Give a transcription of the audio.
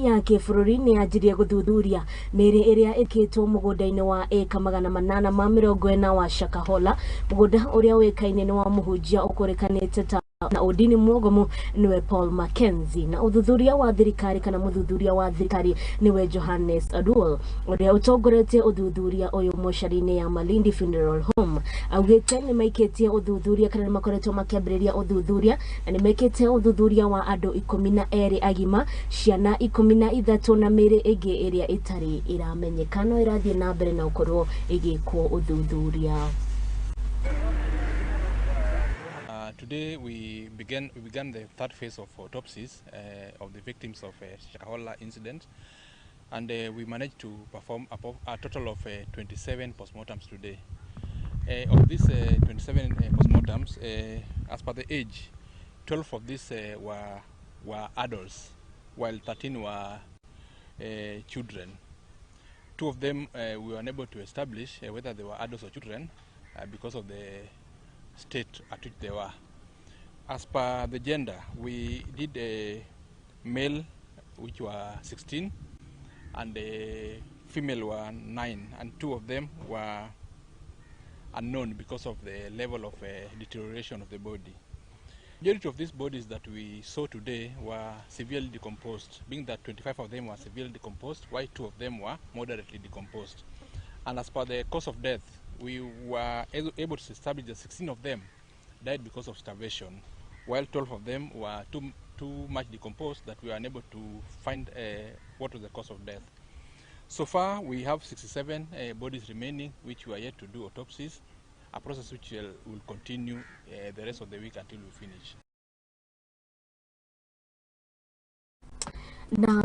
Ya kĩbũrũri nĩ yanjirie gũthuthuria mĩĩrĩ ĩrĩa ĩkĩtwo mũgũnda-inĩ wa ĩka 840 wa Shakahola, mũgũnda ũrĩa ũĩkaine nĩ wa mũhunjia ũkũrĩkanĩte ta na ũndini mwogomu nĩwe Paul Mackenzie. Na ũthuthuria wa thirikari kana mũthuthuria wa thirikari nĩwe Johannes Aduol, ũrĩa ũtongoretie ũthuthuria ũyũ mocarĩ-inĩ ya Malindi Funeral Home, augĩte nĩ maikĩtie ũthuthuria kana nĩ makoretwo makĩambĩrĩria ũthuthuria na nĩ mekĩte ũthuthuria wa andũ 12 agima, ciana 13 na mĩĩrĩ ĩngĩ ĩrĩa ĩtarĩ ĩramenyeka no ĩrathiĩ na mbere na gũkorwo ĩgĩkwo ũthuthuria. Today we began the third phase of autopsies of the victims of Shakahola incident, and we managed to perform a total of 27 postmortems today. Of these 27 postmortems, as per the age, 12 of these were adults, while 13 were children. Two of them we were unable to establish whether they were adults or children because of the state at which they were. As per the gender, we did a male, which were 16, and a female were 9, and two of them were unknown because of the level of deterioration of the body. Majority of these bodies that we saw today were severely decomposed, being that 25 of them were severely decomposed, while two of them were moderately decomposed. And as per the cause of death, we were able to establish that 16 of them died because of starvation, while 12 of them were too much decomposed that we were unable to find what was the cause of death. So far, we have 67 bodies remaining, which we are yet to do autopsies, a process which will continue the rest of the week until we finish. Na